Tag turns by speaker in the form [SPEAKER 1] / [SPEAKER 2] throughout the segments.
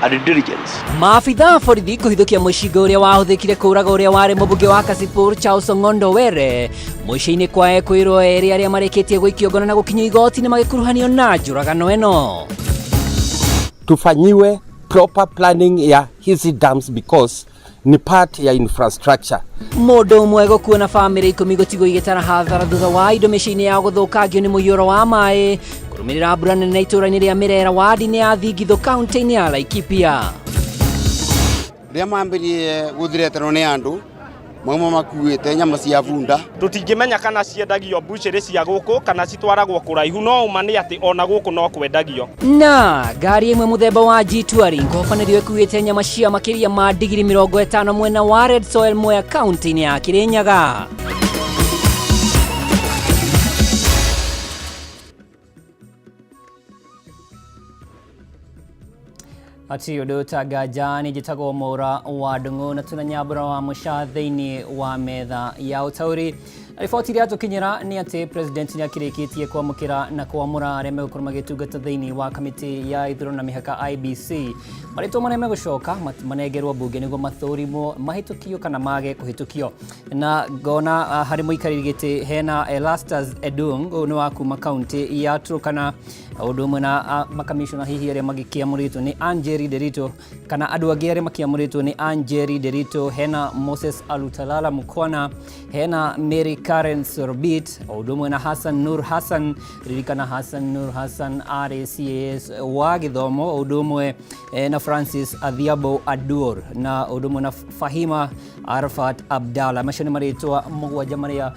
[SPEAKER 1] And diligence.
[SPEAKER 2] Maabitha a borithi kũhithũkia mũcinga ũrĩa wahũthĩkire kũraga ũrĩa warĩ mũmbunge wa Kasipul Charles Ong'ondo Were mũico-inĩ kwa ekwĩrwo erĩ arĩa marĩkĩtie gũikio ngono na gũkinyio igoti-inĩ magĩkuruhanio na njũragano ĩno.
[SPEAKER 3] Tufanyiwe proper planning ya hizi dams because ni part ya infrastructure.
[SPEAKER 2] Mũndũ ũmwe gũkua na bamĩrĩ 10 gũtigwo igĩtara hathara thutha wa indo mĩciĩ-inĩ yao gũthũkangio nĩ mũiyũro wa maĩ kũrũmĩrĩra mbura nene itũũra-inĩ rĩa Mĩrera wadi-inĩ ya Thingithũ kaunti-inĩ ya Laikipia.
[SPEAKER 4] Rĩrĩa mambĩrĩrie gũthireterwo nĩ andũ mauma makuĩte nyama cia bunda.
[SPEAKER 5] Tũtingĩmenya kana ciendagio mbucĩrĩ cia gũkũ kana citwaragwo kũraihu, no ũma nĩ atĩ ona gũkũ no kwendagio.
[SPEAKER 2] Na ngari ĩmwe mũthemba wa G-Touring kũhobanĩrio ĩkuĩte nyama cia makĩria ma ndigiri 50 mwena wa Red Soil Mwea kaunti-inĩ ya Kirinyaga. Ati ũndũ ta nganja nĩ njĩtagwo Maura wa Ndung'u na tuna nyambura wa mũca thĩinĩ wa metha ya ũtaũri. Riboti iria tũkinyĩra nĩ atĩ president nĩ akĩrĩkĩtie kwamũkĩra na kwamũra arĩa megũkorwo magĩtungata thĩinĩ wa kamĩtĩ ya ithurano na mĩhaka IBC. Marĩtwa marĩa megũcoka manengerwo mbunge nĩguo mathũrimwo mahĩtũkio kana mage kũhĩtũkio. Na ngona harĩ mũikarĩri gĩtĩ hena Erastus Edung, ũyũ nĩ wa kuma kaunti ya Turkana, ũndũ ũmwe na makamishona hihi arĩa magĩkĩamũrĩtwo nĩ Anjeri Derito kana andũ angĩ arĩa makĩamũrĩtwo nĩ Anjeri Derito, hena Moses Alutalala Mukwana, hena Mary Karen Sorbit, ũndũ ũmwe na Hassan Nur Hassan. Ririkana Hassan Nur Hassan arĩ CAS wa gĩthomo, ũndũ ũmwe na Francis Adhiambo Adur na ũndũ ũmwe na Fahima Arafat Abdalla. Macio nĩ marĩtwa mũgwanja marĩa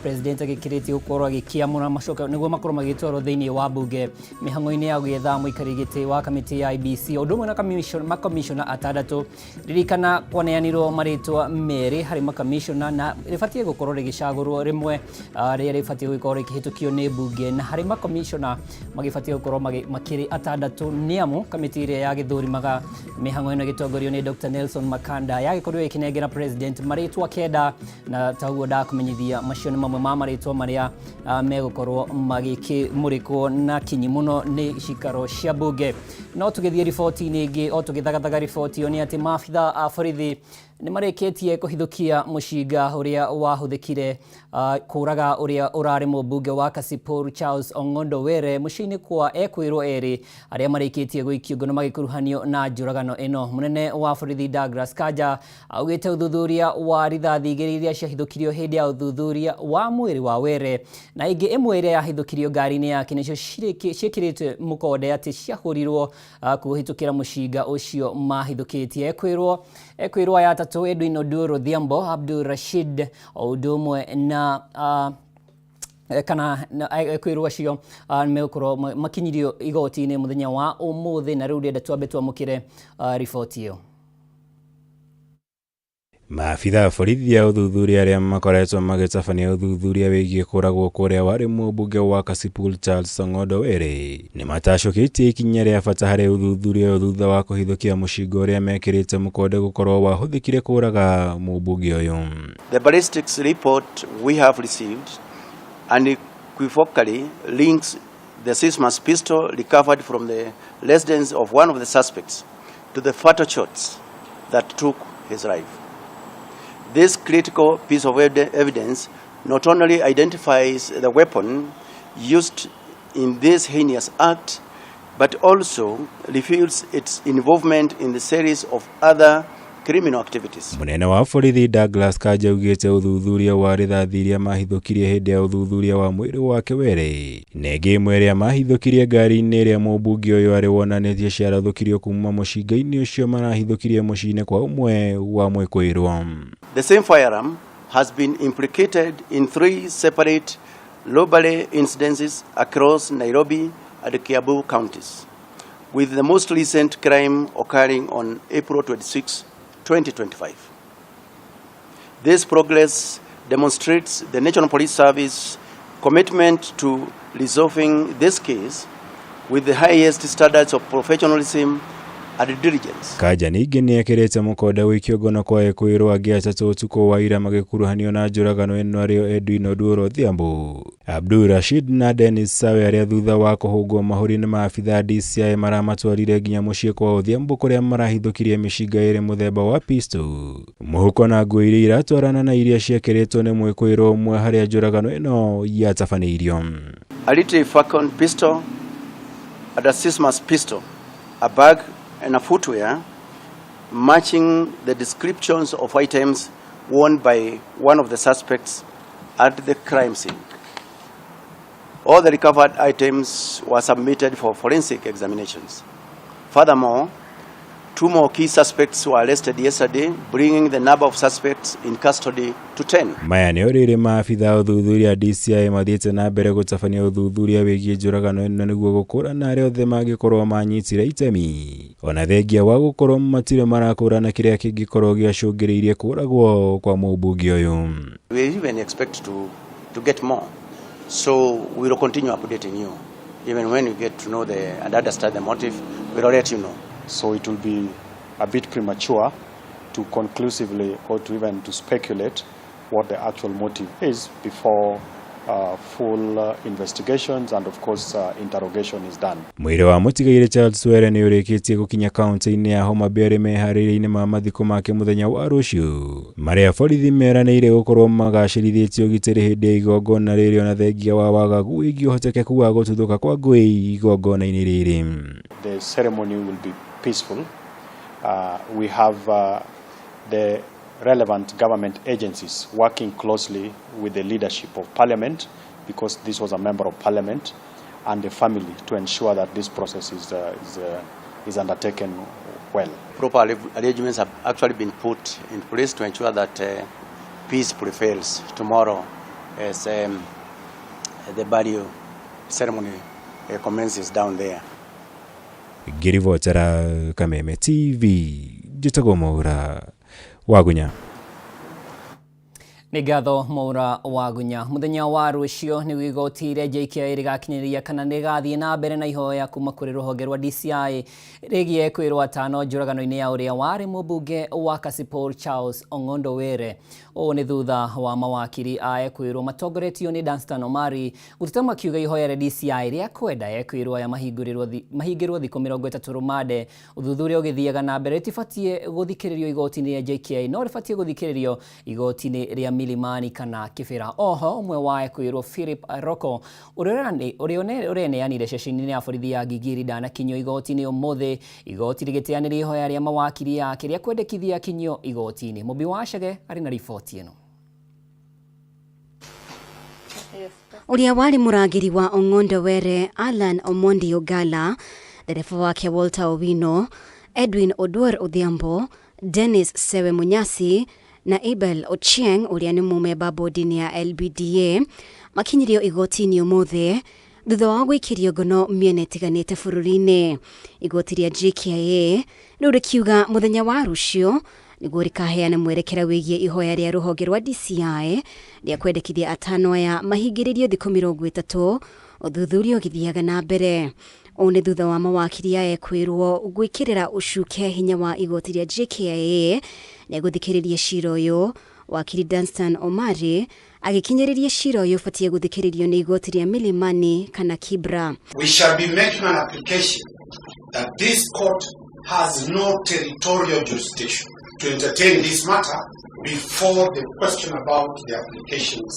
[SPEAKER 2] president agĩkĩrĩtie gũkorwo agĩkĩamũra macoka nĩguo makorwo magĩtwarwo thĩinĩ wa mbunge mĩhang'o-inĩ ya gwetha mũikarĩri gĩtĩ wa kamĩtĩ ya IBC, ũndũ ũmwe na makamishona atandatũ. Ririkana kwaneanirwo marĩtwa merĩ harĩ makamishona na rĩbatiĩ gũkorwo rĩgĩcagũrwo rĩmwe rĩrĩa rĩbatiĩ gũkorwo rĩkĩhĩtũkio nĩ mbunge, na harĩ makamishona magĩbatiĩ gũkorwo makĩrĩ atandatũ nĩ amu kamĩtĩ ĩrĩa yagĩthũrimaga mĩhang'o ĩno ĩgĩtongorio nĩ Dr. Nelson Makanda yagĩkorirwo ĩkĩnengera president marĩtwa 9, na taguo ndakũmenyithia macio nĩ mamwe ma marĩtwa marĩa megũkorwo magĩkĩmũrĩkwo na kinyi mũno nĩ cikaro cia mbunge. No tũgĩthiĩ riboti-inĩ ĩngĩ, o tũgĩthagathaga riboti ĩyo nĩ atĩ maabitha a borithi nĩ marĩkĩtie kũhithũkia mũcinga ũrĩa wahũthĩkire kũraga ũrĩa ũrarĩ mũmbunge wa Kasipul Charles Ong'ondo Were mũciĩ-inĩ kwa ekwĩrwo erĩ arĩa marĩkĩtie gũikio ngono magĩkuruhanio na njũragano ĩno. Mũnene wa borithi Douglas Kanja augĩte ũthuthuria wa rithathi 2 iria ciahithũkirio hĩndĩ ya ũthuthuria wa mwĩrĩ wa Were na ĩngĩ ĩmwe ĩrĩa yahithũkirio ngari-inĩ yake nĩcio ciĩkĩrĩtwe mũkonde atĩ ciahũrirwo kũhĩtũkĩra mũcinga ũcio mahithũkĩtie. Ekwĩrwo aya atatũ Edwin Oduro Odhiambo, Abdul Rashid o ũndũ ũmwe na kana ekwĩrwo acio megũkorwo makinyirio igoti-inĩ mũthenya wa ũmũthĩ. Na rĩu ndĩrenda twambe twamũkĩre riboti ĩyo.
[SPEAKER 6] Maabitha a borithi a ũthuthuria arĩa makoretwo magĩtabania ũthuthuria wĩgiĩ kũragwo kũrĩa warĩ mũmbunge wa Kasipul Charles Ong'ondo Were nĩ matacũkĩtie ikinya rĩa bata harĩ ũthuthuria ũyũ thutha wa kũhithũkia mũcinga ũrĩa mekĩrĩte mũkonde gũkorwo wahũthĩkire kũraga mũmbunge ũyũ.
[SPEAKER 1] The ballistics report we have received unequivocally links the Sismas pistol recovered from the residence of one of the suspects to the fatal shots that took his life. This critical piece of evidence not only identifies the weapon used in this heinous act, but also reveals its involvement in the series of other criminal activities.
[SPEAKER 6] Mũnene wa borithi Douglas Kanja augĩte ũthuthuria wa rithathi iria mahithũkirie hĩndĩ ya ũthuthuria wa mwĩrĩ wake Were na ĩngĩ ĩmwe ĩrĩa mahithũkirie ngari-inĩ ĩrĩa mũmbunge ũyũ arĩ wonanĩtie ciarathũkirio kuma mũcinga-inĩ ũcio marahithũkirie mũciĩ-inĩ kwa ũmwe wa mwĩkũĩrwo.
[SPEAKER 1] The same firearm has been implicated in 3 separate robbery incidences across Nairobi and Kiambu counties, with the most recent crime occurring on April 26, 2025. This progress demonstrates the National Police Service commitment to resolving this case with the highest standards of professionalism and diligence.
[SPEAKER 6] Kanja ningĩ nĩ ekĩrĩte mũkonde gũikio ngono kwa ekwĩrwo angĩ atatũ ũtukũ wa ira magĩkuruhanio na njũragano ĩno arĩo Edwin Oduor Odhiambo, Abdul Rashid na Dennis Sawe arĩa thutha wa kũhũngwo mahũri nĩ maabithaa DCI maramatwarire nginya mũciĩ kwa Odhiambo kũrĩa marahithũkirie mĩcinga ĩrĩ mũthemba wa pistol, mũhuko na nguo iria iratwarana na iria ciekĩrĩtwo nĩ mwĩkũĩrwo ũmwe harĩa njũragano ĩno yatabanĩirio.
[SPEAKER 1] A little Falcon pistol, a Sismas pistol, a bag and a footwear matching the descriptions of items worn by one of the suspects at the crime scene. All the recovered items were submitted for forensic examinations. Furthermore, 2 more key suspects were arrested yesterday, bringing the number of suspects in custody to 10.
[SPEAKER 6] Maya nĩ rĩrĩ maabithaa ũthuthuria DCI mathiĩte na mbere gũtabania ũthuthuria wĩgiĩ njũragano ĩno nĩguo gũkũrana arĩa othe mangĩkorwo manyitire itemi ona thengia wa gũkorwo matirĩ marakũrana kĩrĩa kĩngĩkorwo gĩacũngĩrĩirie kũragwo kwa mũmbunge ũyũ.
[SPEAKER 1] We even expect to get more, so we will continue updating you. Even when you get to know the and understand the motive, we will let you know.
[SPEAKER 7] So it will be a bit premature to conclusively or to even to speculate what the actual motive is before full investigations and of course interrogation is done.
[SPEAKER 6] Mwĩrĩ wa mũtigairĩ Charles Were nĩ ũrĩkĩtie gũkinya kaunti-inĩ ya Homa Bay arĩ meharĩria-inĩ ma mathiko make mũthenya wa rũciũ marĩa borithi meranĩire gũkorwo magacĩrithĩtie ũgitĩri hĩndĩ ya igongona rĩrĩ ona thengia wa wagagu wĩgiĩ ũhotekeku wa gũtuthũka kwa ngũĩ igongona-inĩ rĩrĩ.
[SPEAKER 7] The ceremony will be peaceful. We have the relevant government agencies working closely with the leadership of Parliament, because this was a member of Parliament, and the family to ensure that this process is undertaken well.
[SPEAKER 1] Proper arrangements have actually been put in place to ensure that peace prevails tomorrow as the burial ceremony commences down there.
[SPEAKER 6] Ngĩribotera Kameme TV, njĩtagwo Mwaura Wagunya.
[SPEAKER 2] Nĩ ngatho Mwaura Wagunya. Mũthenya wa rũciũ nĩguo igoti rĩa JKIA rĩgakinyĩria kana rĩgathiĩ na mbere na ihoya kuma kũrĩ rũhonge rwa DCI rĩgiĩ kwĩrwo atano njũragano-inĩ ya ũrĩa warĩ mũmbunge wa Kasipul Charles Ong'ondo Were. Ũũ nĩ thutha wa mawakiri a ekwĩrwo matongoretio nĩ Danstan Omari gũteta makiuga ihoya rĩa DCI rĩa kwenda ekwĩrwo aya mahingĩrwo thikũ 30 rũmande. Ũthuthuria ũgĩthiaga na mbere rĩtibatiĩ gũthikĩrĩrio igoti-inĩ rĩa JKIA no rĩbatiĩ gũthikĩrĩrio igoti-inĩ rĩa Milimani kana Kibera. Oho ũmwe wa ekwĩrwo Philip Roko ũrĩa ũreneanire ceceni-inĩ ya borithi ya Gigiri ndanakinyio igoti-inĩ ũmũthĩ. Igoti rĩgĩteanĩria ihoya rĩa mawakiri yake rĩa kwendekithia akinyio igoti-inĩ. Mũmbi wa Chege arĩ na riboti ĩno.
[SPEAKER 8] Ũrĩa warĩ mũrangĩri wa Ong'ondo Were Alan Omondi Ogala, ndereba wake Walter Owino, Edwin Oduor Odhiambo, Dennis Sewe Munyasi na Abel Ochieng ũrĩa nĩ mũmemba bodi-inĩ ya LBDA makinyirio igoti-inĩ ũmũthĩ thutha wa gwĩkĩrio ngono mĩena ĩtiganĩte bũrũri-inĩ. Igoti rĩa JKIA rĩu rĩkiuga mũthenya wa rũciũ nĩguo rĩkaheana mwerekera wĩgiĩ ihoya rĩa rũhonge rwa DCI rĩa kwendekithia atano aya mahingĩrĩrio thikũ 30 ũthuthuria ũgĩthiaga na mbere. Ũũ nĩ thutha wa mawakiri aya kwĩrwo gwĩkĩrĩra ũcuke hinya wa igoti rĩa JKIA rĩa gũthikĩrĩria cira ũyũ. Wakiri Danstan Omari agĩkinyĩrĩria cira ũyũ ũbatiĩ gũthikĩrĩrio nĩ igoti rĩa Milimani kana Kibra.
[SPEAKER 9] We shall be making an application that this court has no territorial jurisdiction to entertain this matter before the question about the applications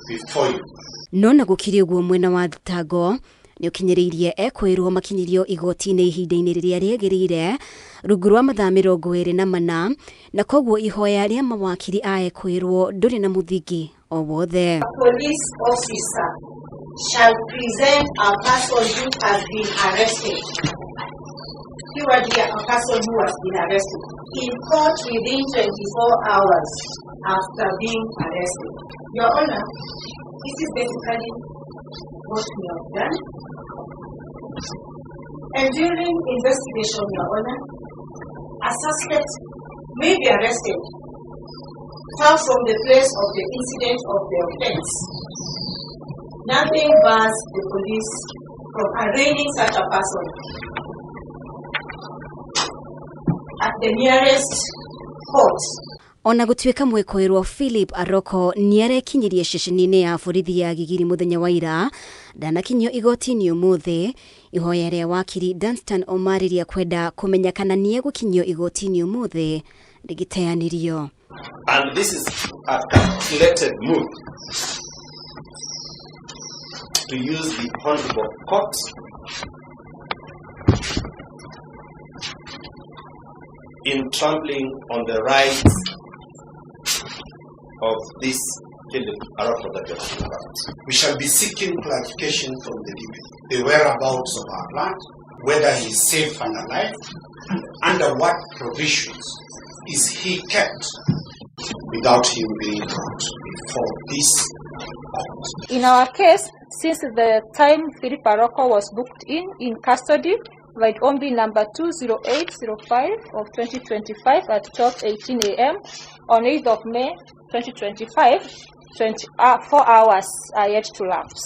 [SPEAKER 9] before you.
[SPEAKER 8] No na gũkĩrĩ ũguo mwena wa thitango nĩ ũkinyĩrĩirie ekwĩrwo makinyirio igoti-inĩ ihinda-inĩ rĩrĩa rĩagĩrĩire rungu rwa mathaa 24 na koguo ihoya rĩa mawakiri a ekwĩrwo ndũrĩ na mũthingi o wothe.
[SPEAKER 10] Police officer shall present a person who has been arrested. Keyword here, a person who has been arrested in court within 24 hours after being arrested. Your Honor, this is basically what we have done. And during investigation, Your Honor, a suspect may be arrested far from the place of the incident of the offense. Nothing bars the police from arraigning such a person. at the nearest court.
[SPEAKER 8] Ona gũtuĩka mwĩkũĩrwo Philip Aroko nĩarekinyirie ceceni-inĩ ya borithi ya Gigiri mũthenya wa ira, ndanakinyio igoti-inĩ ũmũthĩ. Ihoya rĩa wakiri Danstan Omari rĩa kwenda kũmenya kana nĩegũkinyio igoti-inĩ ũmũthĩ rĩgĩteanĩrio.
[SPEAKER 9] And this is a calculated move to use the honorable court in trampling on the rights of this Philip Aroko that we are talking about. We shall be seeking clarification from the DP, the whereabouts of our client, whether he is safe and alive, and under what provisions is he kept without him being brought before this court.
[SPEAKER 10] In our case, since the time Philip Aroko was booked in custody, by OMB number 20805 of 2025 at 12:18 a.m. on 8th of May 2025, 24 hours are yet to lapse.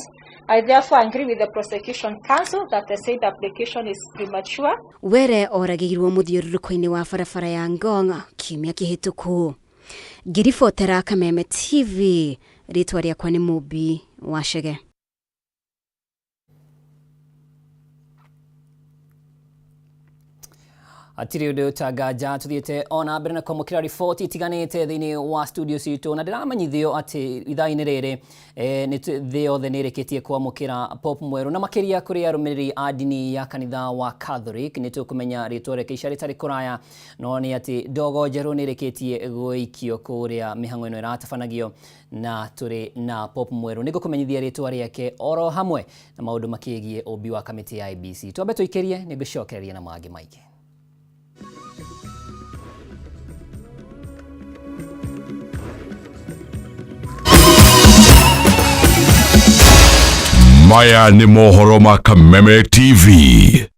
[SPEAKER 10] I therefore agree with the prosecution counsel that the said application is premature.
[SPEAKER 8] Were oragĩirwo mũthiũrũrũko-inĩ wa barabara ya Ngong kiumia kĩhĩtũku. Ngĩribotera Kameme TV, rĩtwa rĩakwa nĩ Mũmbi wa Chege.
[SPEAKER 2] Hatirĩ ũndũ ũtanganja tuthiĩte ona mbere na kwamũkĩra riboti itiganĩte thĩinĩ wa studio citũ, na ndĩramenyithio atĩ ithaa-inĩ rĩrĩ thĩ yothe nĩ ĩrĩkĩtie kwamũkĩra Pope mwerũ, na makĩria kũrĩ arũmĩrĩri a ndini ya kanitha wa Catholic. Nĩ tũkũmenya rĩtwa rĩake ica rĩtarĩ kũraya, no nĩ atĩ ndogo njerũ nĩ ĩrĩkĩtie gũikio kũrĩa mĩhang'o ĩno ĩratabanagio, na tũrĩ na Pope mwerũ. Nĩ ngũkũmenyithia rĩtwa rĩake oro hamwe na maũndũ makĩgiĩ ũmbi wa kamĩtĩ ya IEBC. Twambe tũikĩrie, nĩ ngũcokereria na mangĩ maingĩ.
[SPEAKER 11] Maya nĩ mohoro ma Kameme TV.